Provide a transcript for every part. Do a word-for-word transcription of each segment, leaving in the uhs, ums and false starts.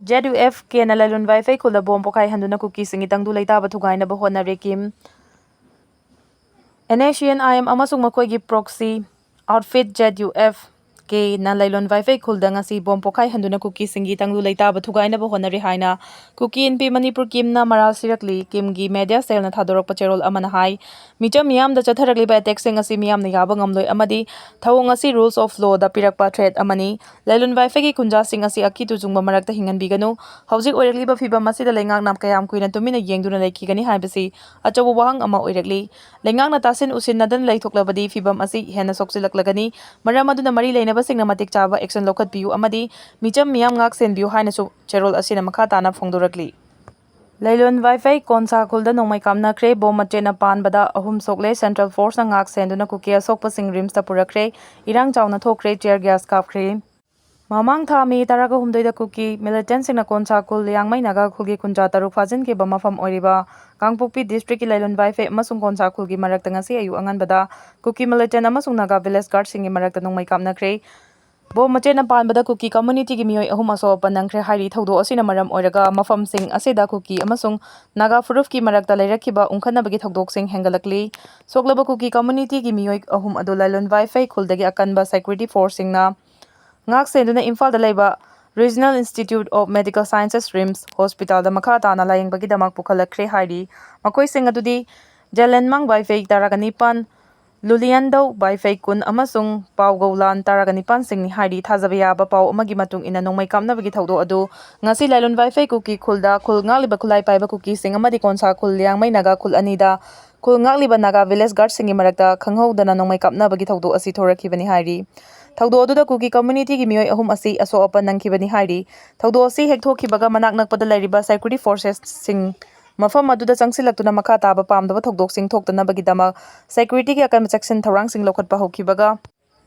Z U F ꯀꯦꯅ ꯂꯥꯏꯂꯣꯟ ꯋꯥꯏꯐꯩ ꯈꯨꯜꯗ bomb ꯄꯣꯈꯥꯏꯍꯟꯗꯨꯅ ꯀꯨꯀꯤꯁꯤꯡꯒꯤ ꯇꯪꯗꯨ ꯂꯩꯇꯥꯕ ꯊꯨꯒꯥꯏꯅꯕ ꯍꯣꯠꯅꯔꯦ꯫ ꯀꯤꯝ and S C and I M ꯑꯃꯁꯨꯡ ꯃꯈꯣꯏꯒꯤ ꯄ꯭ꯔꯣꯛꯁꯤ ꯑꯥꯎꯠꯐꯤꯠ ꯖꯦꯠ ꯌꯨ ꯑꯦꯐ ꯀꯦꯅ ꯂꯥꯏꯂꯣꯟ ꯋꯥꯏꯐꯩ ꯈꯨꯜꯗ ꯉꯁꯤ ꯕꯣꯝ ꯄꯣꯈꯥꯏꯍꯟꯗꯨꯅ ꯀꯨꯀꯤꯁꯤꯡꯒꯤ ꯇꯪꯗꯨ ꯂꯩꯇꯥꯕ ꯊꯨꯒꯥꯏꯅꯕ ꯍꯣꯠꯅꯔꯤ ꯍꯥꯏꯅ ꯀꯨꯀꯤ ꯏꯟꯄꯤ ꯃꯅꯤꯄꯨꯔ ꯀꯤꯝꯅ ꯃꯔꯥꯜ ꯁꯤꯔꯛꯂꯤ꯫ ꯀꯤꯝꯒꯤ ꯃꯦꯗꯤꯌꯥ ꯁꯦꯜꯅ ꯊꯥꯗꯣꯔꯛꯄ ꯆꯦꯔꯣꯜ ꯑꯃꯅ ꯍꯥꯏ, ꯃꯤꯆꯝ ꯃꯤꯌꯥꯝꯗ ꯆꯠꯊꯔꯛꯂꯤꯕ ꯑꯦꯇꯦꯛꯁꯤꯡ ꯑꯁꯤ ꯃꯤꯌꯥꯝꯅ ꯌꯥꯕ ꯉꯝꯂꯣꯏ ꯑꯃꯗꯤ ꯊꯧꯑꯣꯡ ꯑꯁꯤ ꯔꯨꯜꯁ ꯑꯣꯐ ꯂꯣꯗ ꯄꯤꯔꯛꯄ ꯊ꯭ꯔꯦꯠ ꯑꯃꯅꯤ꯫ ꯂꯥꯏꯂꯣꯟ ꯋꯥꯏꯐꯩꯒꯤ ꯈꯨꯟꯖꯥꯁꯤꯡ ꯑꯁꯤ ꯑꯀꯤ ꯇꯨꯖꯨꯡꯕ ꯃꯔꯛꯇ ꯍꯤꯡꯍꯟꯕꯤꯒꯅꯨ꯫ ꯍꯧꯖꯤꯛ ꯑꯣꯏꯔꯛꯂꯤꯕ ꯐꯤꯚꯝ ꯑꯁꯤꯗ ꯂꯩꯉꯥꯛꯅ ꯀꯌꯥꯝ ꯀꯨꯏꯅ ꯇꯨꯃꯤꯟꯅ ꯌꯦꯡꯗꯨꯅ ꯂꯩꯈꯤꯒꯅꯤ ꯍꯥꯏꯕꯁꯤ ꯑꯆꯧꯕ ꯋꯥꯍꯪ ꯑꯃ ꯑꯣꯏꯔꯛꯂꯤ꯫ ꯂꯩꯉꯥꯛꯅ ꯇꯥꯁꯤꯟ ꯎꯁꯤꯟꯅꯗꯅ ꯂꯩꯊꯣꯛꯂꯕꯗꯤ ꯐꯤꯚꯝ ꯑꯁꯤ ꯍꯦꯟꯅ ꯁꯣꯛꯆꯤꯜꯂꯛꯂꯒꯅꯤ꯫ ꯃꯔꯝ ꯑꯗꯨꯅ ꯃꯔꯤ ꯂꯩꯅꯕꯁꯤꯡꯅ ꯃꯇꯤꯛ ꯆꯥꯕ ꯑꯦꯛꯁꯟ ꯂꯧꯈꯠꯄꯤꯌꯨ ꯑꯃꯗꯤ ꯃꯤꯆꯝ ꯃꯤꯌꯥꯝ ꯉꯥꯛ ꯁꯦꯟꯕꯤꯌꯨ ꯍꯥꯏꯅꯁꯨ ꯆꯦꯔꯣꯜ ꯑꯁꯤꯅ ꯃꯈꯥ ꯇꯥꯅ ꯐꯣꯡꯗꯣꯔꯛꯂꯤ꯫ ꯂꯩꯂꯣꯟ ꯋꯥꯏꯐꯩ ꯀꯣꯟꯁꯥ ꯈꯨꯜꯗ ꯅꯣꯡꯃꯩ ꯀꯥꯞꯅꯈ꯭ꯔꯦ꯫ ꯕꯣꯝ ꯃꯆꯦꯠꯅ ꯄꯥꯟꯕꯗ ꯑꯍꯨꯝ ꯁꯣꯛꯂꯦ꯫ ꯁꯦꯟꯇ꯭ꯔꯦꯜ ꯐꯣꯔꯁꯅ ꯉꯥꯛ ꯁꯦꯟꯗꯨꯅ ꯀꯨꯀꯤ ꯑꯁꯣꯛꯄꯁꯤꯡ ꯔꯤꯝꯁꯇ ꯄꯨꯔꯛꯈ꯭ꯔꯦ꯫ ꯏꯔꯥꯡ ꯆꯥꯎꯅ ꯊꯣꯛꯈ꯭ꯔꯦ꯫ ꯇꯤꯌꯔ ꯒ꯭ꯌꯥꯁ ꯀꯥꯞꯈ꯭ꯔꯦ꯫ ꯃꯃꯥꯡ ꯊꯥ ꯃꯦ ꯇꯔꯥꯒ ꯍꯨꯝꯗꯣꯏꯗ ꯀꯨꯀꯤ ꯃꯤꯂꯤꯇꯦꯟꯁꯤꯡꯅ ꯀꯣꯟꯁꯥ ꯈꯨꯜ ꯂꯤꯌꯥꯡꯃꯩ ꯅꯥꯒꯥ ꯈꯨꯜꯒꯤ ꯈꯨꯟꯖꯥ ꯇꯔꯨꯛ ꯐꯥꯖꯤꯟꯈꯤꯕ ꯃꯐꯝ ꯑꯣꯏꯔꯤꯕ ꯀꯥꯡꯄꯣꯛꯄꯤ ꯗꯤꯁꯇ꯭ꯔꯤꯛꯀꯤ ꯂꯥꯏꯂꯣꯟ ꯋꯥꯏꯐꯩ ꯑꯃꯁꯨꯡ ꯀꯣꯟꯁꯥ ꯈꯨꯜꯒꯤ ꯃꯔꯛꯇ ꯉꯁꯤ ꯑꯌꯨꯛ ꯑꯉꯟꯕꯗ ꯀꯨꯀꯤ ꯃꯤꯂꯤꯇꯦꯟ ꯑꯃꯁꯨꯡ ꯅꯥꯒꯥ ꯚꯤꯂꯦꯖ ꯒꯥꯔꯗꯁꯤꯡꯒꯤ ꯃꯔꯛꯇ ꯅꯣꯡꯃꯩ ꯀꯥꯞꯅꯈ꯭ꯔꯦ꯫ ꯕꯣꯝ ꯃꯆꯦꯠꯅ ꯄꯥꯟꯕꯗ ꯀꯨꯀꯤ ꯀꯝꯃ꯭ꯌꯨꯅꯤꯇꯤꯒꯤ ꯃꯤꯑꯣꯏ ꯑꯍꯨꯝ ꯑꯁꯣꯛ ꯑꯄꯟ ꯅꯪꯈ꯭ꯔꯦ ꯍꯥꯏꯔꯤ꯫ ꯊꯧꯗꯣꯛ ꯑꯁꯤꯅ ꯃꯔꯝ ꯑꯣꯏꯔꯒ ꯃꯐꯝꯁꯤꯡ ꯑꯁꯤꯗ ꯀꯨꯀꯤ ꯑꯃꯁꯨꯡ ꯅꯥꯒꯥ ꯐꯨꯔꯨꯞꯀꯤ ꯃꯔꯛꯇ ꯂꯩꯔꯛꯈꯤꯕ ꯎꯪꯈꯠꯅꯕꯒꯤ ꯊꯧꯗꯣꯛꯁꯤꯡ ꯍꯦꯟꯒꯠꯂꯛꯂꯤ꯫ ꯁꯣꯛꯂꯕ ꯀꯨꯀꯤ ꯀꯝꯃ꯭ꯌꯨꯅꯤꯇꯤꯒꯤ ꯃꯤꯑꯣꯏ ꯑꯍꯨꯝ ꯑꯗꯨ ꯂꯥꯏꯂꯣꯟ ꯋꯥꯏꯐꯩ ꯈꯨꯜꯗꯒꯤ ꯑꯀꯟꯕ ꯁꯦꯀ꯭ꯌꯨꯔꯤꯇꯤ ꯐꯣꯔꯁꯁꯤꯡꯅ ꯉꯥꯛ ꯁꯦꯟꯗꯨꯅ ꯏꯝꯐꯥꯜꯗ ꯂꯩꯕ Regional Institute of Medical Sciences, RIMS ꯍꯣꯁꯄꯤꯇꯥꯜꯗ ꯃꯈꯥ ꯇꯥꯅ ꯂꯥꯌꯦꯡꯕꯒꯤꯗꯃꯛ ꯄꯨꯈꯠꯂꯛꯈ꯭ꯔꯦ ꯍꯥꯏꯔꯤ꯫ ꯃꯈꯣꯏꯁꯤꯡ ꯑꯗꯨꯗꯤ ꯖꯦꯂꯦꯟꯃꯥꯡ ꯋꯥꯏꯐꯩ ꯇꯔꯥꯒ ꯅꯤꯄꯥꯟ, ꯂꯨꯂꯤꯌꯥꯟꯗꯧ ꯋꯥꯏꯐꯩ ꯀꯨꯟ ꯑꯃꯁꯨꯡ ꯄꯥꯎꯒꯧꯂꯥꯟ ꯇꯔꯥꯒ ꯅꯤꯄꯥꯟꯁꯤꯡꯅꯤ ꯍꯥꯏꯔꯤ꯫ ꯊꯥꯖꯕ ꯌꯥꯕ ꯄꯥꯎ ꯑꯃꯒꯤ ꯃꯇꯨꯡ ꯏꯟꯅ, ꯅꯣꯡꯃꯩ ꯀꯥꯞꯅꯕꯒꯤ ꯊꯧꯗꯣꯛ ꯑꯗꯨ ꯉꯁꯤ ꯂꯥꯏꯂꯣꯟ ꯋꯥꯏꯐꯩ ꯀꯨꯀꯤ ꯈꯨꯜꯗ ꯈꯨꯜ ꯉꯥꯛꯂꯤꯕ ꯈꯨꯠꯂꯥꯏ ꯄꯥꯏꯕ ꯀꯨꯀꯤꯁꯤꯡ ꯑꯃꯗꯤ ꯀꯣꯟꯁꯥ ꯈꯨꯜ ꯂꯤꯌꯥꯡꯃꯩ ꯅꯥꯒꯥ ꯈꯨꯜ ꯑꯅꯤꯗ ꯈꯨꯜ ꯉꯥꯛꯂꯤꯕ ꯅꯥꯒꯥ ꯚꯤꯂꯦꯖ ꯒꯥꯔꯗꯁꯤꯡꯒꯤ ꯃꯔꯛꯇ ꯈꯪꯍꯧꯗꯅ ꯅꯣꯡꯃꯩ ꯀꯥꯞꯅꯕꯒꯤ ꯊꯧꯗꯣꯛ ꯑꯁꯤ ꯊꯣꯔꯛꯈꯤꯕꯅꯤ ꯍꯥꯏꯔꯤ꯫ ꯊꯧꯗꯣꯛ ꯑꯗꯨꯗ ꯀꯨꯀꯤ ꯀꯝꯃ꯭ꯌꯨꯅꯤꯇꯤꯒꯤ ꯃꯤꯑꯣꯏ ꯑꯍꯨꯝ ꯑꯁꯤ ꯑꯁꯣꯛ ꯑꯄꯟ ꯅꯪꯈꯤꯕꯅꯤ ꯍꯥꯏꯔꯤ꯫ ꯊꯧꯗꯣꯛ ꯑꯁꯤ ꯍꯦꯛ ꯊꯣꯛꯈꯤꯕꯒ ꯃꯅꯥꯛ ꯅꯛꯄꯗ ꯂꯩꯔꯤꯕ ꯁꯦꯀ꯭ꯌꯨꯔꯤꯇꯤ ꯐꯣꯔꯁꯦꯁꯁꯤꯡ ꯃꯐꯝ ꯑꯗꯨꯗ ꯆꯪꯁꯤꯜꯂꯛꯇꯨꯅ ꯃꯈꯥ ꯇꯥꯕ ꯄꯥꯝꯗꯕ ꯊꯧꯗꯣꯛꯁꯤꯡ ꯊꯣꯛꯇꯅꯕꯒꯤꯗꯃꯛ ꯁꯦꯀ꯭ꯌꯨꯔꯤꯇꯤꯒꯤ ꯑꯀꯟꯕ ꯆꯦꯛꯁꯤꯟ ꯊꯧꯔꯥꯡꯁꯤꯡ ꯂꯧꯈꯠꯄ ꯍꯧꯈꯤꯕꯒ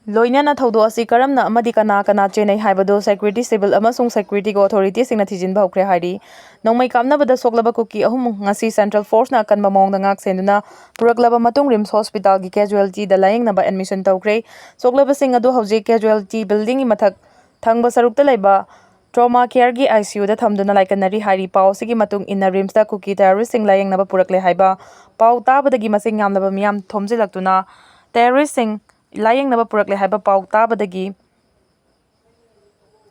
ꯂꯣꯏꯅꯅ ꯊꯧꯗꯣꯛ ꯑꯁꯤ ꯀꯔꯝꯅ ꯑꯃꯗꯤ ꯀꯅꯥ ꯀꯅꯥ ꯆꯦꯟꯅꯩ ꯍꯥꯏꯕꯗꯨ ꯁꯦꯀ꯭ꯌꯨꯔꯤꯇꯤ, ꯁꯤꯚꯤꯜ ꯑꯃꯁꯨꯡ ꯁꯦꯀ꯭ꯌꯨꯔꯤꯇꯤꯒꯤ ꯑꯣꯊꯣꯔꯤꯇꯤꯁꯤꯡꯅ ꯊꯤꯖꯤꯟꯕ ꯍꯧꯈ꯭ꯔꯦ ꯍꯥꯏꯔꯤ꯫ ꯅꯣꯡꯃꯩ ꯀꯥꯞꯅꯕꯗ ꯁꯣꯛꯂꯕ ꯀꯨꯀꯤ ꯑꯍꯨꯝ ꯉꯁꯤ ꯁꯦꯟꯇ꯭ꯔꯦꯜ ꯐꯣꯔꯁꯅ ꯑꯀꯟꯕ ꯃꯑꯣꯡꯗ ꯉꯥꯛ ꯁꯦꯟꯗꯨꯅ ꯄꯨꯔꯛꯂꯕ ꯃꯇꯨꯡ ꯔꯤꯝꯁ ꯍꯣꯁꯄꯤꯇꯥꯜꯒꯤ ꯀꯦꯖꯨꯋꯦꯜꯇꯤꯗ ꯂꯥꯌꯦꯡꯅꯕ ꯑꯦꯗꯃꯤꯁꯟ ꯇꯧꯈ꯭ꯔꯦ꯫ ꯁꯣꯛꯂꯕꯁꯤꯡ ꯑꯗꯨ ꯍꯧꯖꯤꯛ ꯀꯦꯖꯨꯋꯦꯜꯇꯤ ꯕꯤꯜꯗꯤꯡꯒꯤ ꯃꯊꯛ ꯊꯪꯕ ꯁꯔꯨꯛꯇ ꯂꯩꯕ trauma careꯒꯤ ICUꯗ ꯊꯝꯗꯨꯅ ꯂꯥꯏꯀꯠꯅꯔꯤ ꯍꯥꯏꯔꯤ꯫ ꯄꯥꯎ ꯑꯁꯤꯒꯤ ꯃꯇꯨꯡ ꯏꯟꯅ RIMSꯇ ꯀꯨꯀꯤ terroristꯁꯤꯡ ꯂꯥꯌꯦꯡꯅꯕ ꯄꯨꯔꯛꯂꯦ ꯍꯥꯏꯕ ꯄꯥꯎ ꯇꯥꯕꯗꯒꯤ ꯃꯁꯤꯡ ꯌꯥꯝꯂꯕ ꯃꯤꯌꯥꯝ ꯊꯣꯝꯖꯤꯜꯂꯛꯇꯨꯅ terroristꯁꯤꯡ ꯂꯥꯌꯦꯡꯅꯕ ꯄꯨꯔꯛꯂꯦ ꯍꯥꯏꯕ ꯄꯥꯎ ꯇꯥꯕꯗꯒꯤ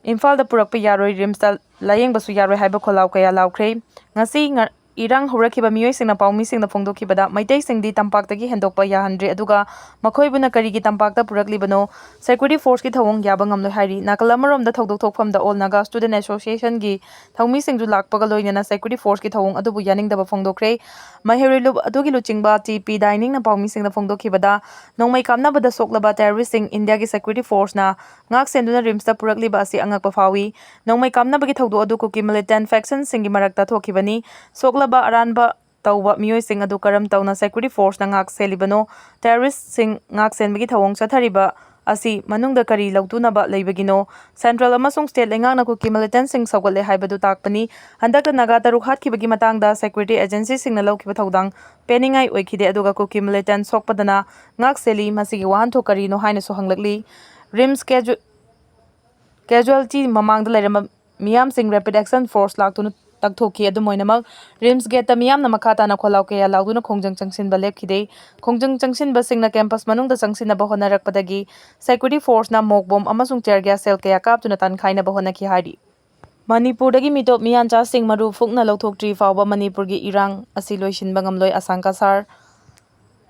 ꯏꯝꯐꯥꯜꯗ ꯄꯨꯔꯛꯄ ꯌꯥꯔꯣꯏ, RIMSꯇ ꯂꯥꯌꯦꯡꯕꯁꯨ ꯌꯥꯔꯣꯏ ꯍꯥꯏꯕ ꯈꯣꯜꯂꯥꯎ ꯀꯌꯥ ꯂꯥꯎꯈ꯭ꯔꯦ꯫ ꯉꯁꯤ ꯉ-, ꯏꯔꯥꯡ ꯍꯧꯔꯛꯈꯤꯕ ꯃꯤꯑꯣꯏꯁꯤꯡꯅ ꯄꯥꯎꯃꯤꯁꯤꯡꯗ ꯐꯣꯡꯗꯣꯛꯈꯤꯕꯗ ꯃꯩꯇꯩꯁꯤꯡꯗꯤ ꯇꯝꯄꯥꯛꯇꯒꯤ ꯍꯦꯟꯗꯣꯛꯄ ꯌꯥꯍꯟꯗ꯭ꯔꯦ, ꯑꯗꯨꯒ ꯃꯈꯣꯏꯕꯨꯅ ꯀꯔꯤꯒꯤ ꯇꯝꯄꯥꯛꯇ ꯄꯨꯔꯛꯂꯤꯕꯅꯣ? Security forceꯀꯤ ꯊꯧꯑꯣꯡ ꯌꯥꯕ ꯉꯝꯂꯣꯏ ꯍꯥꯏꯔꯤ꯫ ꯅꯥꯀꯜ ꯑꯃꯔꯣꯝꯗ ꯊꯧꯗꯣꯛ ꯊꯣꯛꯐꯝꯗ All Naga Student Associationꯒꯤ ꯊꯧꯃꯤꯁꯤꯡꯁꯨ ꯂꯥꯛꯄꯒ ꯂꯣꯏꯅꯅ security forceꯀꯤ ꯊꯧꯑꯣꯡ ꯑꯗꯨꯕꯨ ꯌꯥꯅꯤꯡꯗꯕ ꯐꯣꯡꯗꯣꯛꯈ꯭ꯔꯦ꯫ ꯃꯍꯩꯔꯣꯏ ꯂꯨꯞ ꯑꯗꯨꯒꯤ ꯂꯨꯆꯤꯡꯕ ꯇꯤ ꯄꯤ ꯗꯥꯏꯅꯤꯡꯅ ꯄꯥꯎꯃꯤꯁꯤꯡꯗ ꯐꯣꯡꯗꯣꯛꯈꯤꯕꯗ, ꯅꯣꯡꯃꯩ ꯀꯥꯞꯅꯕꯗ ꯁꯣꯛꯂꯕ terroristꯁꯤꯡ ꯏꯟꯗꯤꯌꯥꯒꯤ security forceꯅ ꯉꯥꯛ ꯁꯦꯟꯗꯨꯅ RIMSꯇ ꯄꯨꯔꯛꯂꯤꯕ ꯑꯁꯤ ꯑꯉꯛꯄ ꯐꯥꯎꯏ꯫ ꯅꯣꯡꯃꯩ ꯀꯥꯞꯅꯕꯒꯤ ꯊꯧꯗꯣꯛ ꯑꯗꯨ ꯀꯨꯀꯤ militant factionꯁꯤꯡꯒꯤ ꯃꯔꯛꯇ ꯊꯣꯛꯈꯤꯕꯅꯤ꯫ ꯁꯣꯛꯂꯕ ꯑꯔꯥꯟꯕ ꯇꯧꯕ ꯃꯤꯑꯣꯏꯁꯤꯡ ꯑꯗꯨ ꯀꯔꯝ ꯇꯧꯅ security forceꯅ ꯉꯥꯛ ꯁꯦꯜꯂꯤꯕꯅꯣ? Terroristꯁꯤꯡ ꯉꯥꯛ ꯁꯦꯟꯕꯒꯤ ꯊꯧꯑꯣꯡ ꯆꯠꯊꯔꯤꯕ ꯑꯁꯤ ꯃꯅꯨꯡꯗ ꯀꯔꯤ ꯂꯧꯇꯨꯅꯕ ꯂꯩꯕꯒꯤꯅꯣ? Central ꯑꯃꯁꯨꯡ state ꯂꯩꯉꯥꯛꯅ ꯀꯨꯀꯤ militantꯁꯤꯡ ꯁꯧꯒꯠꯂꯦ ꯍꯥꯏꯕꯗꯨ ꯇꯥꯛꯄꯅꯤ꯫ ꯍꯟꯗꯛꯇ ꯅꯥꯒꯥ ꯇꯔꯨꯛ ꯍꯥꯠꯈꯤꯕꯒꯤ ꯃꯇꯥꯡꯗ security agencyꯁꯤꯡꯅ ꯂꯧꯈꯤꯕ ꯊꯧꯗꯥꯡ ꯄꯦꯟꯅꯤꯡꯉꯥꯏ ꯑꯣꯏꯈꯤꯗꯦ, ꯑꯗꯨꯒ ꯀꯨꯀꯤ militant ꯁꯣꯛꯄꯗꯅ ꯉꯥꯛ ꯁꯦꯜꯂꯤ꯫ ꯃꯁꯤꯒꯤ ꯋꯥꯍꯟꯊꯣꯛ ꯀꯔꯤꯅꯣ ꯍꯥꯏꯅꯁꯨ ꯍꯪꯂꯛꯂꯤ꯫ RIMS casual casualty ꯃꯃꯥꯡꯗ ꯂꯩꯔꯝꯕ ꯃꯤꯌꯥꯝꯁꯤꯡ rapid action force ꯂꯥꯛꯇꯨꯅ ꯇꯛꯊꯣꯛꯈꯤ꯫ ꯑꯗꯨꯝ ꯑꯣꯏꯅꯃꯛ, RIMS gateꯇ ꯃꯤꯌꯥꯝꯅ ꯃꯈꯥ ꯇꯥꯅ ꯈꯣꯜꯂꯥꯎ ꯀꯌꯥ ꯂꯥꯎꯗꯨꯅ ꯈꯣꯡꯖꯪ ꯆꯪꯁꯤꯟꯕ ꯂꯦꯞꯈꯤꯗꯦ꯫ ꯈꯣꯡꯖꯪ ꯆꯪꯁꯤꯟꯕꯁꯤꯡꯅ campus ꯃꯅꯨꯡꯗ ꯆꯪꯁꯤꯟꯅꯕ ꯍꯣꯠꯅꯔꯛꯄꯗꯒꯤ security forceꯅ mock bomb ꯑꯃꯁꯨꯡ tear gas shell ꯀꯌꯥ ꯀꯥꯞꯇꯨꯅ ꯇꯥꯟꯈꯥꯏꯅꯕ ꯍꯣꯠꯅꯈꯤ ꯍꯥꯏꯔꯤ꯫ ꯃꯅꯤꯄꯨꯔꯗꯒꯤ ꯃꯤꯇꯣꯞ ꯃꯤꯌꯥꯟꯆꯥꯁꯤꯡ ꯃꯔꯨ ꯐꯨꯛꯅ ꯂꯧꯊꯣꯛꯇ꯭ꯔꯤ ꯐꯥꯎꯕ ꯃꯅꯤꯄꯨꯔꯒꯤ ꯏꯔꯥꯡ ꯑꯁꯤ ꯂꯣꯏꯁꯤꯟꯕ ꯉꯝꯂꯣꯏ, ꯑꯁꯥꯡꯀ ꯁꯥꯔ꯫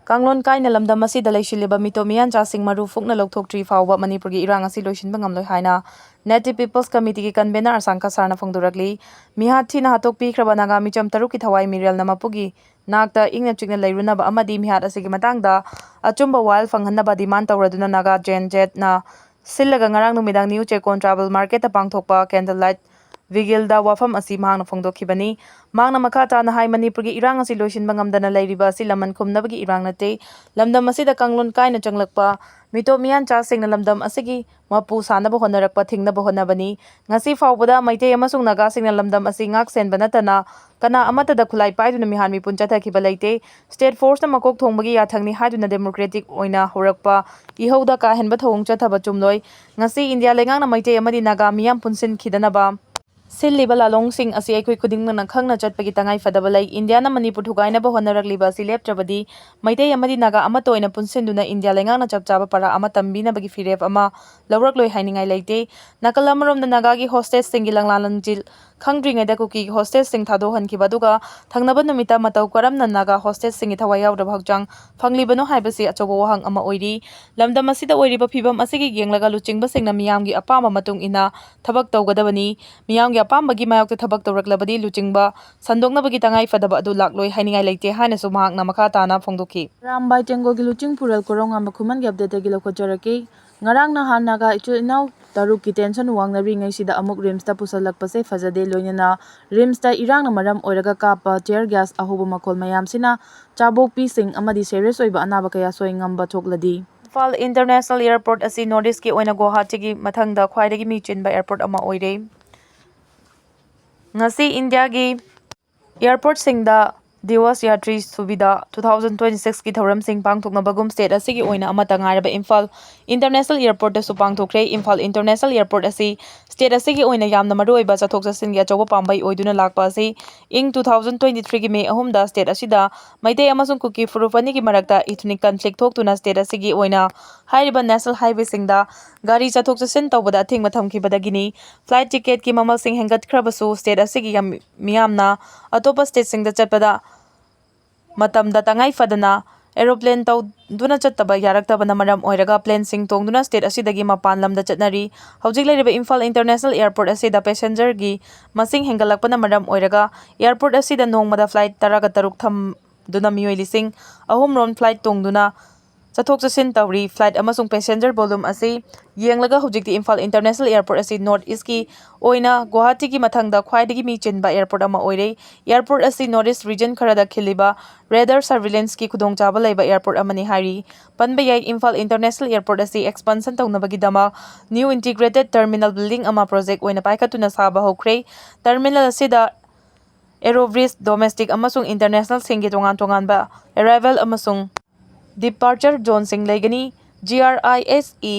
ꯀꯥꯡꯂꯣꯟ ꯀꯥꯏꯅ ꯂꯝꯗꯝ ꯑꯁꯤꯗ ꯂꯩꯁꯤꯜꯂꯤꯕ ꯃꯤꯇꯣꯞ ꯃꯤꯌꯥꯟꯆꯥꯁꯤꯡ ꯃꯔꯨ ꯐꯨꯛꯅ ꯂꯧꯊꯣꯛꯇ꯭ꯔꯤ ꯐꯥꯎꯕ ꯃꯅꯤꯄꯨꯔꯒꯤ ꯏꯔꯥꯡ ꯑꯁꯤ ꯂꯣꯏꯁꯤꯟꯕ ꯉꯝꯂꯣꯏ ꯍꯥꯏꯅ Native People's Committeeꯒꯤ convener ꯑꯁꯥꯡꯀ ꯁꯥꯔꯅ ꯐꯣꯡꯗꯣꯔꯛꯂꯤ꯫ ꯃꯤꯍꯥꯠ ꯊꯤꯅ ꯍꯥꯠꯇꯣꯛꯄꯤꯈ꯭ꯔꯕ ꯅꯥꯒꯥ ꯃꯤꯆꯝ ꯇꯔꯨꯛꯀꯤ ꯊꯋꯥꯏ ꯃꯤꯔꯦꯜꯅ ꯃꯄꯨꯒꯤ ꯅꯥꯛꯇ ꯏꯪꯅ ꯆꯤꯛꯅ ꯂꯩꯔꯨꯅꯕ ꯑꯃꯗꯤ ꯃꯤꯍꯥꯠ ꯑꯁꯤꯒꯤ ꯃꯇꯥꯡꯗ ꯑꯆꯨꯝꯕ ꯋꯥꯌꯦꯜ ꯐꯪꯍꯟꯅꯕ demand ꯇꯧꯔꯗꯨꯅ ꯅꯥꯒꯥ Gen Zꯅ ꯁꯤꯜꯂꯒ ꯉꯔꯥꯡ ꯅꯨꯃꯤꯗꯥꯡ New Chekon Tribal Marketꯇ ꯄꯥꯡꯊꯣꯛꯄ candle light ꯚꯤꯒꯤꯜꯗ ꯋꯥꯐꯝ ꯑꯁꯤ ꯃꯍꯥꯛꯅ ꯐꯣꯡꯗꯣꯛꯈꯤꯕꯅꯤ꯫ ꯃꯍꯥꯛꯅ ꯃꯈꯥ ꯇꯥꯅ ꯍꯥꯏ, ꯃꯅꯤꯄꯨꯔꯒꯤ ꯏꯔꯥꯡ ꯑꯁꯤ ꯂꯣꯏꯁꯤꯟꯕ ꯉꯝꯗꯅ ꯂꯩꯔꯤꯕ ꯑꯁꯤ ꯂꯃꯟ ꯈꯨꯝꯅꯕꯒꯤ ꯏꯔꯥꯡ ꯅꯠꯇꯦ꯫ ꯂꯝꯗꯝ ꯑꯁꯤꯗ ꯀꯥꯡꯂꯣꯟ ꯀꯥꯏꯅ ꯆꯪꯂꯛꯄ ꯃꯤꯇꯣꯞ ꯃꯤꯌꯥꯟꯆꯥꯁꯤꯡꯅ ꯂꯝꯗꯝ ꯑꯁꯤꯒꯤ ꯃꯄꯨ ꯁꯥꯅꯕ ꯍꯣꯠꯅꯔꯛꯄ ꯊꯤꯡꯅꯕ ꯍꯣꯠꯅꯕꯅꯤ꯫ ꯉꯁꯤ ꯐꯥꯎꯕꯗ ꯃꯩꯇꯩ ꯑꯃꯁꯨꯡ ꯅꯥꯒꯥꯁꯤꯡꯅ ꯂꯝꯗꯝ ꯑꯁꯤ ꯉꯥꯛ ꯁꯦꯟꯕ ꯅꯠꯇꯅ ꯀꯅꯥ ꯑꯃꯠꯇꯗ ꯈꯨꯠꯂꯥꯏ ꯄꯥꯏꯗꯨꯅ ꯃꯤꯍꯥꯠ ꯃꯤꯄꯨꯟ ꯆꯠꯊꯈꯤꯕ ꯂꯩꯇꯦ꯫ ꯁ꯭ꯇꯦꯠ ꯐꯣꯔꯁꯅ ꯃꯀꯣꯛ ꯊꯣꯡꯕꯒꯤ ꯌꯥꯊꯪꯅꯤ ꯍꯥꯏꯗꯨꯅ ꯗꯦꯃꯣꯀ꯭ꯔꯦꯇꯤꯛ ꯑꯣꯏꯅ ꯍꯧꯔꯛꯄ ꯏꯍꯧꯗ ꯀꯥ ꯍꯦꯟꯕ ꯊꯧꯑꯣꯡ ꯆꯠꯊꯕ ꯆꯨꯝꯂꯣꯏ꯫ ꯉꯁꯤ ꯏꯟꯗꯤꯌꯥ ꯂꯩꯉꯥꯛꯅ ꯃꯩꯇꯩ ꯑꯃꯗꯤ ꯅꯥꯒꯥ ꯃꯤꯌꯥꯝ ꯄꯨꯟꯁꯤꯟꯈꯤꯗꯅꯕ ꯁꯤꯜꯂꯤꯕ ꯂꯥꯂꯣꯡꯁꯤꯡ ꯑꯁꯤ ꯑꯩꯈꯣꯏ ꯈꯨꯗꯤꯡꯃꯛꯅ ꯈꯪꯅ ꯆꯠꯄꯒꯤ ꯇꯉꯥꯏ ꯐꯗꯕ ꯂꯩ꯫ ꯏꯟꯗꯤꯌꯥꯅ ꯃꯅꯤꯄꯨꯔ ꯊꯨꯒꯥꯏꯅꯕ ꯍꯣꯠꯅꯔꯛꯂꯤꯕ ꯑꯁꯤ ꯂꯦꯞꯇ꯭ꯔꯕꯗꯤ ꯃꯩꯇꯩ ꯑꯃꯗꯤ ꯅꯥꯒꯥ ꯑꯃꯠꯇ ꯑꯣꯏꯅ ꯄꯨꯟꯁꯤꯟꯗꯨꯅ ꯏꯟꯗꯤꯌꯥ ꯂꯩꯉꯥꯛꯅ ꯆꯞ ꯆꯥꯕ ꯄꯔꯥ ꯑꯃ ꯇꯝꯕꯤꯅꯕꯒꯤ ꯐꯤꯔꯦꯞ ꯑꯃ ꯂꯧꯔꯛꯂꯣꯏ ꯍꯥꯏꯅꯤꯡꯉꯥꯏ ꯂꯩꯇꯦ꯫ ꯅꯥꯀꯜ ꯑꯃꯔꯣꯝꯗ ꯅꯥꯒꯥꯒꯤ ꯍꯣꯁꯇꯦꯖꯁꯤꯡꯒꯤ ꯂꯪꯂꯥ ꯂꯪꯖꯤꯜ ꯈꯪꯗ꯭ꯔꯤꯉꯩꯗ ꯀꯨꯀꯤꯒꯤ ꯍꯣꯁꯇꯦꯖꯁꯤꯡ ꯊꯥꯗꯣꯛꯍꯟꯈꯤꯕ ꯑꯗꯨꯒ ꯊꯪꯅꯕ ꯅꯨꯃꯤꯠꯇ ꯃꯇꯧ ꯀꯔꯝꯅ ꯅꯥꯒꯥ ꯍꯣꯁꯇꯦꯖꯁꯤꯡꯒꯤ ꯊꯋꯥꯏ ꯌꯥꯎꯗ꯭ꯔꯕ ꯍꯛꯆꯥꯡ ꯐꯪꯂꯤꯕꯅꯣ ꯍꯥꯏꯕꯁꯤ ꯑꯆꯧꯕ ꯋꯥꯍꯪ ꯑꯃ ꯑꯣꯏꯔꯤ꯫ ꯂꯝꯗꯝ ꯑꯁꯤꯗ ꯑꯣꯏꯔꯤꯕ ꯐꯤꯕꯝ ꯑꯁꯤꯒꯤ ꯌꯦꯡꯂꯒ ꯂꯨꯆꯤꯡꯕꯁꯤꯡꯅ ꯃꯤꯌꯥꯝꯒꯤ ꯑꯄꯥꯝꯕ ꯃꯇꯨꯡ ꯏꯟꯅ ꯊꯕꯛ ꯇꯧꯒꯗꯕꯅꯤ꯫ ꯃꯤꯌꯥꯝꯒꯤ ꯑꯄꯥꯝꯕꯒꯤ ꯃꯥꯌꯣꯛꯇ ꯊꯕꯛ ꯇꯧꯔꯛꯂꯕꯗꯤ ꯂꯨꯆꯤꯡꯕ ꯁꯟꯗꯣꯛꯅꯕꯒꯤ ꯇꯉꯥꯏ ꯐꯗꯕ ꯑꯗꯨ ꯂꯥꯛꯂꯣꯏ ꯍꯥꯏꯅꯤꯡꯉꯥꯏ ꯂꯩꯇꯦ ꯍꯥꯏꯅꯁꯨ ꯃꯍꯥꯛꯅ ꯃꯈꯥ ꯇꯥꯅ ꯐꯣꯡꯗꯣꯛꯈꯤ꯫ ꯑꯔꯥꯝꯕꯥꯏ ꯇꯦꯡꯒꯣꯜꯒꯤ ꯂꯨꯆꯤꯡ ꯄꯨꯔꯦꯜ ꯀꯣꯔꯧꯉꯥꯟꯕ ꯈꯨꯃꯟꯒꯤ ꯑꯞꯗꯦꯠꯇꯒꯤ ꯂꯧꯈꯠꯆꯔꯛꯀꯦ꯫ ꯉꯔꯥꯡ ꯅꯍꯥꯟ ꯅꯥꯒꯥ ꯏꯆꯤꯜ ꯏꯅꯥꯎ ꯇꯔꯨꯛꯀꯤ ꯇꯦꯟꯁꯟ ꯋꯥꯡꯅꯔꯤꯉꯩꯁꯤꯗ ꯑꯃꯨꯛ ꯔꯤꯝꯁꯇ ꯄꯨꯁꯜꯂꯛꯄꯁꯦ ꯐꯖꯗꯦ꯫ ꯂꯣꯏꯅꯅ ꯔꯤꯝꯁꯇ ꯏꯔꯥꯡꯅ ꯃꯔꯝ ꯑꯣꯏꯔꯒ ꯀꯥꯞꯄ ꯇꯤꯌꯔ ꯒ꯭ꯌꯥꯁ ꯑꯍꯧꯕ ꯃꯈꯣꯜ ꯃꯌꯥꯝꯁꯤꯅ ꯆꯥꯕꯣꯛꯄꯤꯁꯤꯡ ꯑꯃꯗꯤ ꯁꯦꯔꯤꯌꯁ ꯑꯣꯏꯕ ꯑꯅꯥꯕ ꯀꯌꯥ ꯁꯣꯏ ꯉꯝꯕ ꯊꯣꯛꯂꯗꯤ꯫ ꯏꯝꯐꯥꯜ ꯏꯟꯇꯔꯅꯦꯁꯅꯦꯜ ꯑꯦꯌꯔꯄꯣꯔꯠ ꯑꯁꯤ ꯅꯣꯔꯠ ꯏꯁꯀꯤ ꯑꯣꯏꯅ ꯒꯨꯋꯥꯍꯥꯇꯤꯒꯤ ꯃꯊꯪꯗ ꯈ꯭ꯋꯥꯏꯗꯒꯤ ꯃꯤ ꯆꯤꯟꯕ ꯑꯦꯌꯔꯄꯣꯔꯠ ꯑꯃ ꯑꯣꯏꯔꯦ꯫ ꯉꯁꯤ ꯏꯟꯗꯤꯌꯥꯒꯤ ꯑꯦꯌꯔꯄꯣꯔꯠꯁꯤꯡꯗ Diwas ꯌꯥꯇ꯭ꯔꯤ ꯁꯨꯕꯤꯗꯥ two thousand twenty six ꯀꯤ ꯊꯧꯔꯝꯁꯤꯡ ꯄꯥꯡꯊꯣꯛꯅꯕꯒꯨꯝ ꯁ꯭ꯇꯦꯠ ꯑꯁꯤꯒꯤ ꯑꯣꯏꯅ ꯑꯃꯠꯇ ꯉꯥꯏꯔꯕ ꯏꯝꯐꯥꯜ ꯏꯟꯇꯔꯅꯦꯁꯅꯦꯜ ꯑꯦꯌꯔꯄꯣꯔꯠꯇꯁꯨ ꯄꯥꯡꯊꯣꯛꯈ꯭ꯔꯦ꯫ ꯏꯝꯐꯥꯜ ꯏꯟꯇꯔꯅꯦꯁꯅꯦꯜ ꯑꯦꯌꯔꯄꯣꯔꯠ ꯑꯁꯤ ꯁ꯭ꯇꯦꯠ ꯑꯁꯤꯒꯤ ꯑꯣꯏꯅ ꯌꯥꯝꯅ ꯃꯔꯨꯑꯣꯏꯕ ꯆꯠꯊꯣꯛ ꯆꯠꯁꯤꯟꯒꯤ ꯑꯆꯧꯕ ꯄꯥꯝꯕꯩ ꯑꯣꯏꯗꯨꯅ ꯂꯥꯛꯄ ꯑꯁꯤ ꯏꯪ two thousand twenty three ꯒꯤ ꯃꯦ ꯑꯍꯨꯝꯗ ꯁ꯭ꯇꯦꯠ ꯑꯁꯤꯗ ꯃꯩꯇꯩ ꯑꯃꯁꯨꯡ ꯀꯨꯀꯤ ꯐꯨꯔꯨꯞ ꯑꯅꯤꯒꯤ ꯃꯔꯛꯇ ꯏꯊꯅꯤꯛ ꯀꯟꯐ꯭ꯂꯤꯛ ꯊꯣꯛꯇꯨꯅ ꯁ꯭ꯇꯦꯠ ꯑꯁꯤꯒꯤ ꯑꯣꯏꯅ ꯍꯥꯏꯔꯤꯕ ꯅꯦꯁꯅꯦꯜ ꯍꯥꯏꯋꯦꯁꯤꯡꯗ ꯒꯥꯔꯤ ꯆꯠꯊꯣꯛ ꯆꯠꯁꯤꯟ ꯇꯧꯕꯗ ꯑꯊꯤꯡꯕ ꯊꯝꯈꯤꯕꯗꯒꯤꯅꯤ꯫ ꯐ꯭ꯂꯥꯏꯠ ꯇꯤꯀꯦꯠꯀꯤ ꯃꯃꯜꯁꯤꯡ ꯍꯦꯟꯒꯠꯈ꯭ꯔꯕꯁꯨ ꯁ꯭ꯇꯦꯠ ꯑꯁꯤꯒꯤ ꯌꯥꯝ-, ꯃꯤꯌꯥꯝꯅ ꯑꯇꯣꯞꯄ ꯁ꯭ꯇꯦꯠꯁꯤꯡꯗ ꯆꯠꯄꯗ ꯃꯇꯝꯗ ꯇꯉꯥꯏ ꯐꯗꯅ ꯑꯦꯔꯣꯄ꯭ꯂꯦꯟ ꯇꯧꯗꯨꯅ ꯆꯠꯇꯕ ꯌꯥꯔꯛꯇꯕꯅ ꯃꯔꯝ ꯑꯣꯏꯔꯒ ꯄ꯭ꯂꯦꯟꯁꯤꯡ ꯇꯣꯡꯗꯨꯅ ꯁ꯭ꯇꯦꯠ ꯑꯁꯤꯗꯒꯤ ꯃꯄꯥꯟ ꯂꯝꯗ ꯆꯠꯅꯔꯤ꯫ ꯍꯧꯖꯤꯛ ꯂꯩꯔꯤꯕ ꯏꯝꯐꯥꯜ ꯏꯟꯇꯔꯅꯦꯁꯅꯦꯜ ꯑꯦꯌꯔꯄꯣꯔꯠ ꯑꯁꯤꯗ ꯄꯦꯁꯦꯟꯖꯔꯒꯤ ꯃꯁꯤꯡ ꯍꯦꯟꯒꯠꯂꯛꯄꯅ ꯃꯔꯝ ꯑꯣꯏꯔꯒ ꯑꯦꯌꯔꯄꯣꯔꯠ ꯑꯁꯤꯗ ꯅꯣꯡꯃꯗ ꯐ꯭ꯂꯥꯏꯠ ꯇꯔꯥꯒ ꯇꯔꯨꯛ ꯊꯝꯗꯨꯅ ꯃꯤꯑꯣꯏ ꯂꯤꯁꯤꯡ ꯑꯍꯨꯝ ꯔꯣꯝ ꯐ꯭ꯂꯥꯏꯠ ꯇꯣꯡꯗꯨꯅ ꯆꯠꯊꯣꯛ ꯆꯠꯁꯤꯟ ꯇꯧꯔꯤ꯫ Flight ꯑꯃꯁꯨꯡ passenger volume ꯑꯁꯤ ꯌꯦꯡꯂꯒ ꯍꯧꯖꯤꯛꯇꯤ ꯏꯝꯐꯥꯜ International Airport ꯑꯁꯤ North East ꯀꯤ ꯑꯣꯏꯅ ꯒꯨꯋꯥꯍꯥꯇꯤꯒꯤ ꯃꯊꯪꯗ ꯈ꯭ꯋꯥꯏꯗꯒꯤ ꯃꯤ ꯆꯤꯟꯕ airport ꯑꯃ ꯑꯣꯏꯔꯦ꯫ Airport ꯑꯁꯤ North East region ꯈꯔꯗ ꯈꯤꯜꯂꯤꯕ radar surveillance ꯀꯤ ꯈꯨꯗꯣꯡꯆꯥꯕ ꯂꯩꯕ airport ꯑꯃꯅꯤ ꯍꯥꯏꯔꯤ꯫ ꯄꯟꯕ ꯌꯥꯏ, ꯏꯝꯐꯥꯜ International Airport ꯑꯁꯤ expansion ꯇꯧꯅꯕꯒꯤꯗꯃꯛ new integrated terminal building ꯑꯃ project ꯑꯣꯏꯅ ꯄꯥꯏꯈꯠꯇꯨꯅ ꯁꯥꯕ ꯍꯧꯈ꯭ꯔꯦ꯫ Terminal ꯑꯁꯤꯗ aero bridge, domestic ꯑꯃꯁꯨꯡ international ꯁꯤꯡꯒꯤ ꯇꯣꯉꯥꯟ ꯇꯣꯉꯥꯟꯕ arrival ꯑꯃꯁꯨꯡ departure zone ꯁꯤꯡ ꯂꯩꯒꯅꯤ꯫ GRISE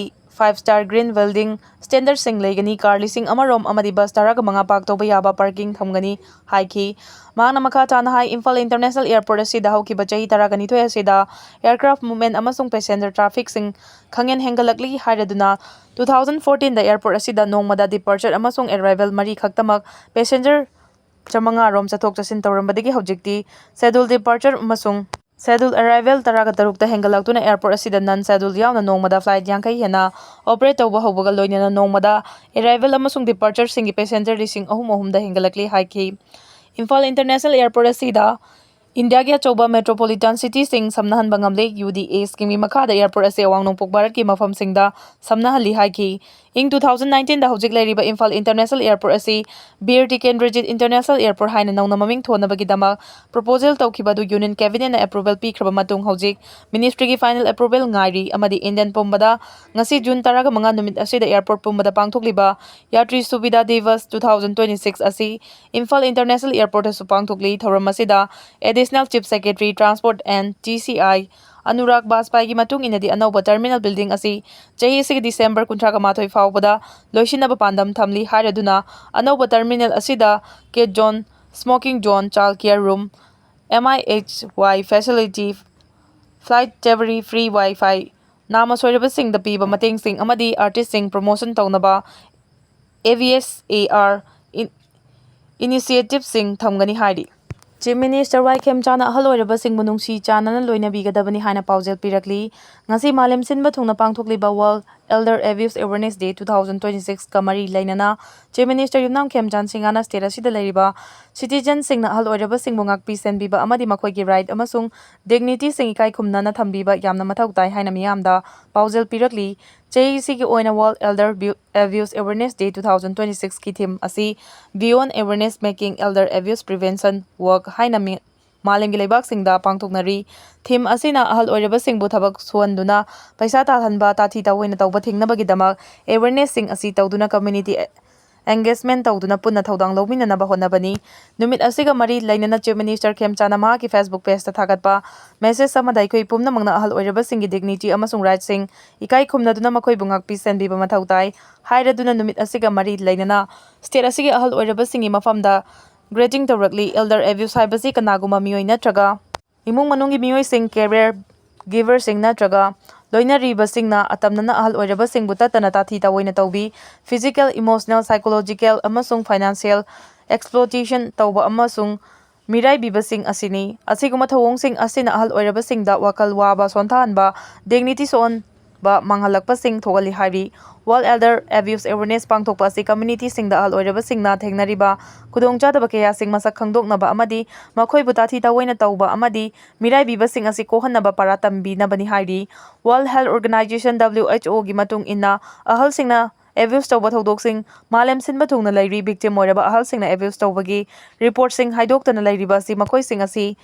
five star green building standard ꯁꯤꯡ ꯂꯩꯒꯅꯤ꯫ Car ꯂꯤꯁꯤꯡ ꯑꯃ ꯔꯣꯝ ꯑꯃꯗꯤ bus ꯇꯔꯥꯒ ꯃꯉꯥ park ꯇꯧꯕ ꯌꯥꯕ parking ꯊꯝꯒꯅꯤ ꯍꯥꯏꯈꯤ꯫ ꯃꯍꯥꯛꯅ ꯃꯈꯥ ꯇꯥꯅ ꯍꯥꯏ, ꯏꯝꯐꯥꯜ International Airport ꯑꯁꯤꯗ ꯍꯧꯈꯤꯕ ꯆꯍꯤ ꯇꯔꯥꯒ ꯅꯤꯊꯣꯏ ꯑꯁꯤꯗ aircraft movement ꯑꯃꯁꯨꯡ passenger traffic ꯁꯤꯡ ꯈꯪꯍꯦꯟ ꯍꯦꯟꯒꯠꯂꯛꯂꯤ ꯍꯥꯏꯔꯗꯨꯅ, two thousand fourteen ꯗ airport ꯑꯁꯤꯗ ꯅꯣꯡꯃꯗ departure ꯑꯃꯁꯨꯡ arrival ꯃꯔꯤ ꯈꯛꯇꯃꯛ passenger ꯆꯥꯃꯉꯥ ꯔꯣꯝ ꯆꯠꯊꯣꯛ ꯆꯠꯁꯤꯟ ꯇꯧꯔꯝꯕꯗꯒꯤ ꯍꯧꯖꯤꯛꯇꯤ schedule departure ꯑꯃꯁꯨꯡ schedule arrival ꯇꯔꯥꯒ ꯇꯔꯨꯛꯇ ꯍꯦꯟꯒꯠꯂꯛꯇꯨꯅ airport ꯑꯁꯤꯗ non schedule ꯌꯥꯎꯅ ꯅꯣꯡꯃꯗ flight ꯌꯥꯡꯈꯩ ꯍꯦꯟꯅ operate ꯇꯧꯕ ꯍꯧꯕꯒ ꯂꯣꯏꯅꯅ ꯅꯣꯡꯃꯗ arrival ꯑꯃꯁꯨꯡ departure ꯁꯤꯡꯒꯤ passenger ꯂꯤꯁꯤꯡ ꯑꯍꯨꯝ ꯑꯍꯨꯝꯗ ꯍꯦꯟꯒꯠꯂꯛꯂꯤ ꯍꯥꯏꯈꯤ꯫ ꯏꯝꯐꯥꯜ International Airport ꯑꯁꯤꯗ ꯏꯟꯗꯤꯌꯥꯒꯤ ꯑꯆꯧꯕ metropolitan city ꯁꯤꯡ ꯁꯝꯅꯍꯟꯕ ꯉꯝꯂꯦ꯫ UDA scheme ꯒꯤ ꯃꯈꯥꯗ airport ꯑꯁꯤ ꯑꯋꯥꯡ ꯅꯣꯡꯄꯣꯛ ꯚꯥꯔꯠꯀꯤ ꯃꯐꯝꯁꯤꯡꯗ ꯁꯝꯅꯍꯜꯂꯤ ꯍꯥꯏꯈꯤ꯫ ꯏꯪ two thousand nineteen ꯗ ꯍꯧꯖꯤꯛ ꯂꯩꯔꯤꯕ ꯏꯝꯐꯥꯜ International Airport ꯑꯁꯤ ꯕꯤꯔ ꯇꯤꯀꯦꯟꯗ꯭ꯔꯖꯤꯠ International Airport ꯍꯥꯏꯅ ꯅꯧꯅ ꯃꯃꯤꯡ ꯊꯣꯟꯅꯕꯒꯤꯗꯃꯛ proposal ꯇꯧꯈꯤꯕ ꯑꯗꯨ Union Cabinet ꯅ approval ꯄꯤꯈ꯭ꯔꯕ ꯃꯇꯨꯡ ꯍꯧꯖꯤꯛ ministry ꯒꯤ final approval ꯉꯥꯏꯔꯤ ꯑꯃꯗꯤ Indian ꯄꯨꯝꯕꯗ ꯉꯁꯤ June ꯇꯔꯥꯒ ꯃꯉꯥ ꯅꯨꯃꯤꯠ ꯑꯁꯤꯗ airport ꯄꯨꯝꯕꯗ ꯄꯥꯡꯊꯣꯛꯂꯤꯕ Yatri Subvidha Divas two thousand twenty-six ꯑꯁꯤ ꯏꯝꯐꯥꯜ International Airport ꯇꯁꯨ ꯄꯥꯡꯊꯣꯛꯂꯤ꯫ ꯊꯧꯔꯝ ꯑꯁꯤꯗ Additional Chief Secretary, Transport and TCI Anurag ꯕꯥꯖꯄꯥꯏꯒꯤ ꯃꯇꯨꯡ ꯏꯟꯅꯗꯤ ꯑꯅꯧꯕ terminal building ꯑꯁꯤ ꯆꯍꯤ ꯑꯁꯤꯒꯤ December ꯀꯨꯟꯊ꯭ꯔꯥꯒ ꯃꯥꯊꯣꯏ ꯐꯥꯎꯕꯗ ꯂꯣꯏꯁꯤꯟꯅꯕ ꯄꯥꯟꯗꯝ ꯊꯝꯂꯤ ꯍꯥꯏꯔꯗꯨꯅ, ꯑꯅꯧꯕ terminal ꯑꯁꯤꯗ cat zone, smoking zone, child care room, MIHY facility, flight delivery, free Wi-Fi, ꯅꯥꯃ ꯁꯣꯏꯔꯕꯁꯤꯡꯗ ꯄꯤꯕ ꯃꯇꯦꯡꯁꯤꯡ ꯑꯃꯗꯤ artist ꯁꯤꯡ promotion ꯇꯧꯅꯕ AVSAR in-, initiative ꯁꯤꯡ ꯊꯝꯒꯅꯤ ꯍꯥꯏꯔꯤ꯫ Chief Minister ꯋꯥꯏ ꯈꯦꯝꯆꯥꯟꯅ ꯑꯍꯜ ꯑꯣꯏꯔꯕꯁꯤꯡꯕꯨ ꯅꯨꯡꯁꯤ ꯆꯥꯟꯅꯅ ꯂꯣꯏꯅꯕꯤꯒꯗꯕꯅꯤ ꯍꯥꯏꯅ ꯄꯥꯎꯖꯦꯜ ꯄꯤꯔꯛꯂꯤ꯫ ꯉꯁꯤ ꯃꯥꯂꯦꯝ ꯁꯤꯟꯕ ꯊꯨꯡꯅ ꯄꯥꯡꯊꯣꯛꯂꯤꯕ World Elder Abuse Awareness Day two thousand twenty six ꯀ ꯃꯔꯤ ꯂꯩꯅꯅ Chief Minister ꯌꯨꯝꯅꯥꯝ ꯈꯦꯝꯆꯥꯟ ꯁꯤꯡꯍꯅ state ꯑꯁꯤꯗ ꯂꯩꯔꯤꯕ citizenꯁꯤꯡꯅ ꯑꯍꯜ ꯑꯣꯏꯔꯕꯁꯤꯡꯕꯨ ꯉꯥꯛꯄꯤ ꯁꯦꯟꯕꯤꯕ ꯑꯃꯗꯤ ꯃꯈꯣꯏꯒꯤ right ꯑꯃꯁꯨꯡ dignityꯁꯤꯡ ꯏꯀꯥꯏ ꯈꯨꯝꯅꯅ ꯊꯝꯕꯤꯕ ꯌꯥꯝꯅ ꯃꯊꯧ ꯇꯥꯏ ꯍꯥꯏꯅ ꯃꯤꯌꯥꯝꯗ ꯄꯥꯎꯖꯦꯜ ꯄꯤꯔꯛꯂꯤ꯫ ꯆꯍꯤꯁꯤꯒꯤ ꯑꯣꯏꯅ World Elder Bu-, Abuse Awareness Day two thousand twenty six ꯀꯤ theme ꯑꯁꯤ Beyond Awareness Making Elder Abuse Prevention Work ꯍꯥꯏꯅ ꯃꯤ-, ꯃꯥꯂꯦꯝꯒꯤ ꯂꯩꯕꯥꯛꯁꯤꯡꯗ ꯄꯥꯡꯊꯣꯛꯅꯔꯤ꯫ Theme ꯑꯁꯤꯅ ꯑꯍꯜ ꯑꯣꯏꯔꯕꯁꯤꯡꯕꯨ ꯊꯕꯛ ꯁꯨꯍꯟꯗꯨꯅ ꯄꯩꯁꯥ ꯇꯥꯜꯍꯟꯕ, ꯇꯥꯊꯤ ꯇꯥꯑꯣꯏꯅ ꯇꯧꯕ ꯊꯤꯡꯅꯕꯒꯤꯗꯃꯛ awarenessꯁꯤꯡ ꯑꯁꯤ ꯇꯧꯗꯨꯅ community engagement ꯇꯧꯗꯨꯅ ꯄꯨꯟꯅ ꯊꯧꯗꯥꯡ ꯂꯧꯃꯤꯟꯅꯅꯕ ꯍꯣꯠꯅꯕꯅꯤ꯫ ꯅꯨꯃꯤꯠ ꯑꯁꯤꯒ ꯃꯔꯤ ꯂꯩꯅꯅ Chief Minister ꯈꯦꯝꯆꯥꯟꯅ ꯃꯍꯥꯛꯀꯤ Facebook pageꯇ ꯊꯥꯒꯠꯄ message ꯑꯃꯗ ꯑꯩꯈꯣꯏ ꯄꯨꯝꯅꯃꯛꯅ ꯑꯍꯜ ꯑꯣꯏꯔꯕꯁꯤꯡꯒꯤ dignity ꯑꯃꯁꯨꯡ rightꯁꯤꯡ ꯏꯀꯥꯏ ꯈꯨꯝꯅꯗꯨꯅ ꯃꯈꯣꯏꯕꯨ ꯉꯥꯛꯄꯤ ꯁꯦꯟꯕꯤꯕ ꯃꯊꯧ ꯇꯥꯏ ꯍꯥꯏꯔꯗꯨꯅ ꯅꯨꯃꯤꯠ ꯑꯁꯤꯒ ꯃꯔꯤ ꯂꯩꯅꯅ state ꯑꯁꯤꯒꯤ ꯑꯍꯜ ꯑꯣꯏꯔꯕꯁꯤꯡꯒꯤ ꯃꯐꯝꯗ greeting ꯇꯧꯔꯛꯂꯤ꯫ Elder abuse ꯍꯥꯏꯕꯁꯤ ꯀꯅꯥꯒꯨꯝꯕ ꯃꯤꯑꯣꯏ ꯅꯠꯇ꯭ꯔꯒ ꯏꯃꯨꯡ ꯃꯅꯨꯡꯒꯤ ꯃꯤꯑꯣꯏꯁꯤꯡ, caregiverꯁꯤꯡ ꯅꯠꯇ꯭ꯔꯒ ꯂꯣꯏꯅꯔꯤꯕꯁꯤꯡꯅ ꯑꯇꯝꯅꯅ ꯑꯍꯜ ꯑꯣꯏꯔꯕꯁꯤꯡꯕꯨ ꯇꯠꯇꯅ ꯇꯥꯊꯤ ꯇꯥꯑꯣꯏꯅ ꯇꯧꯕꯤ, physical, emotional, psychological ꯑꯃꯁꯨꯡ financial exploitation ꯇꯧꯕ ꯑꯃꯁꯨꯡ ꯃꯤꯔꯥꯏꯕꯤꯕꯁꯤꯡ ꯑꯁꯤꯅꯤ꯫ ꯑꯁꯤꯒꯨꯝꯕ ꯊꯧꯑꯣꯡꯁꯤꯡ ꯑꯁꯤꯅ ꯑꯍꯜ ꯑꯣꯏꯔꯕꯁꯤꯡꯗ ꯋꯥꯈꯜ ꯋꯥꯕ ꯁꯣꯟꯊꯍꯟꯕ, dignity ꯁꯣꯛꯍꯟꯕ ꯃꯥꯡꯍꯜꯂꯛꯄꯁꯤꯡ ꯊꯣꯛꯍꯜꯂꯤ ꯍꯥꯏꯔꯤ꯫ World Elder Abuse Awareness ꯄꯥꯡꯊꯣꯛꯄ ꯑꯁꯤ communityꯁꯤꯡꯗ ꯑꯍꯜ ꯑꯣꯏꯔꯕꯁꯤꯡꯅ ꯊꯦꯡꯅꯔꯤꯕ ꯈꯨꯗꯣꯡꯆꯥꯗꯕ ꯀꯌꯥꯁꯤꯡ ꯃꯁꯛ ꯈꯪꯗꯣꯛꯅꯕ ꯑꯃꯗꯤ ꯃꯈꯣꯏꯕꯨ ꯇꯥꯊꯤ ꯇꯥꯑꯣꯏꯅ ꯇꯧꯕ ꯑꯃꯗꯤ ꯃꯤꯔꯥꯏꯕꯤꯕꯁꯤꯡ ꯑꯁꯤ ꯀꯣꯛꯍꯟꯅꯕ ꯄꯥꯔꯥ ꯇꯝꯕꯤꯅꯕꯅꯤ ꯍꯥꯏꯔꯤ꯫ World Health Organization, WHOꯒꯤ ꯃꯇꯨꯡ ꯏꯟꯅ, ꯑꯍꯜꯁꯤꯡꯅ abuse ꯇꯧꯕ ꯊꯧꯗꯣꯛꯁꯤꯡ ꯃꯥꯂꯦꯝ ꯁꯤꯟꯕ ꯊꯨꯡꯅ ꯂꯩꯔꯤ꯫ Victim ꯑꯣꯏꯔꯕ ꯑꯍꯜꯁꯤꯡꯅ abuse ꯇꯧꯕꯒꯤ reportꯁꯤꯡ ꯍꯥꯏꯗꯣꯛꯇꯅ ꯂꯩꯔꯤꯕ ꯑꯁꯤ ꯃꯈꯣꯏꯁꯤꯡ ꯑꯁꯤ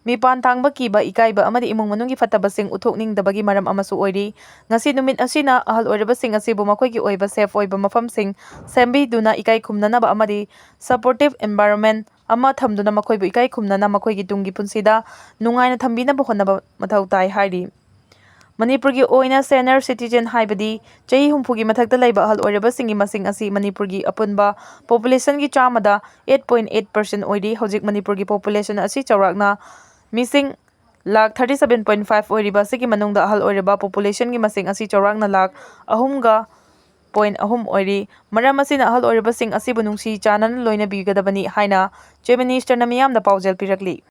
ꯃꯤꯄꯥꯟ ꯊꯥꯡꯕ ꯀꯤꯕ, ꯏꯀꯥꯏꯕ ꯑꯃꯗꯤ ꯏꯃꯨꯡ ꯃꯅꯨꯡꯒꯤ ꯐꯠꯇꯕꯁꯤꯡ ꯎꯠꯊꯣꯛꯅꯤꯡꯗꯕꯒꯤ ꯃꯔꯝ ꯑꯃꯁꯨ ꯑꯣꯏꯔꯤ꯫ ꯉꯁꯤ ꯅꯨꯃꯤꯠ ꯑꯁꯤꯅ ꯑꯍꯜ ꯑꯣꯏꯔꯕꯁꯤꯡ ꯑꯁꯤꯕꯨ ꯃꯈꯣꯏꯒꯤ ꯑꯣꯏꯕ safe ꯑꯣꯏꯕ ꯃꯐꯝꯁꯤꯡ ꯁꯦꯝꯕꯤꯗꯨꯅ ꯏꯀꯥꯏ ꯈꯨꯝꯅꯅꯕ ꯑꯃꯗꯤ supportive environment ꯑꯃ ꯊꯝꯗꯨꯅ ꯃꯈꯣꯏꯕꯨ ꯏꯀꯥꯏ ꯈꯨꯝꯅꯅ ꯃꯈꯣꯏꯒꯤ ꯇꯨꯡꯒꯤ ꯄꯨꯟꯁꯤꯗ ꯅꯨꯡꯉꯥꯏꯅ ꯊꯝꯕꯤꯅꯕ ꯍꯣꯠꯅꯕ ꯃꯊꯧ ꯇꯥꯏ ꯍꯥꯏꯔꯤ꯫ ꯃꯅꯤꯄꯨꯔꯒꯤ ꯑꯣꯏꯅ senior citizen ꯍꯥꯏꯕꯗꯤ ꯆꯍꯤ ꯍꯨꯝꯐꯨꯒꯤ ꯃꯊꯛꯇ ꯂꯩꯕ ꯑꯍꯜ ꯑꯣꯏꯔꯕꯁꯤꯡꯒꯤ ꯃꯁꯤꯡ ꯑꯁꯤ ꯃꯅꯤꯄꯨꯔꯒꯤ ꯑꯄꯨꯟꯕ populationꯒꯤ ꯆꯥꯝꯃꯗ eight point eight percent ꯑꯣꯏꯔꯤ꯫ ꯍꯧꯖꯤꯛ ꯃꯅꯤꯄꯨꯔꯒꯤ population ꯑꯁꯤ ꯆꯥꯎꯔꯥꯛꯅ ꯃꯤꯁꯤꯡ lakh thirty seven point five ꯑꯣꯏꯔꯤꯕ ꯑꯁꯤꯒꯤ ꯃꯅꯨꯡꯗ ꯑꯍꯜ ꯑꯣꯏꯔꯕ populationꯒꯤ ꯃꯁꯤꯡ ꯑꯁꯤ ꯆꯥꯎꯔꯥꯛꯅ ꯂꯥꯈ ꯑꯍꯨꯝꯒ ꯄꯣꯏꯟꯠ ꯑꯍꯨꯝ ꯑꯣꯏꯔꯤ꯫ ꯃꯔꯝ ꯑꯁꯤꯅ ꯑꯍꯜ ꯑꯣꯏꯔꯕꯁꯤꯡ ꯑꯁꯤꯕꯨ ꯅꯨꯡꯁꯤ ꯆꯥꯟꯅꯅ ꯂꯣꯏꯅꯕꯤꯒꯗꯕꯅꯤ ꯍꯥꯏꯅ ꯆꯤꯐ ꯃꯤꯅꯤꯁꯇꯔꯅ ꯃꯤꯌꯥꯝꯗ ꯄꯥꯎꯖꯦꯜ ꯄꯤꯔꯛꯂꯤ꯫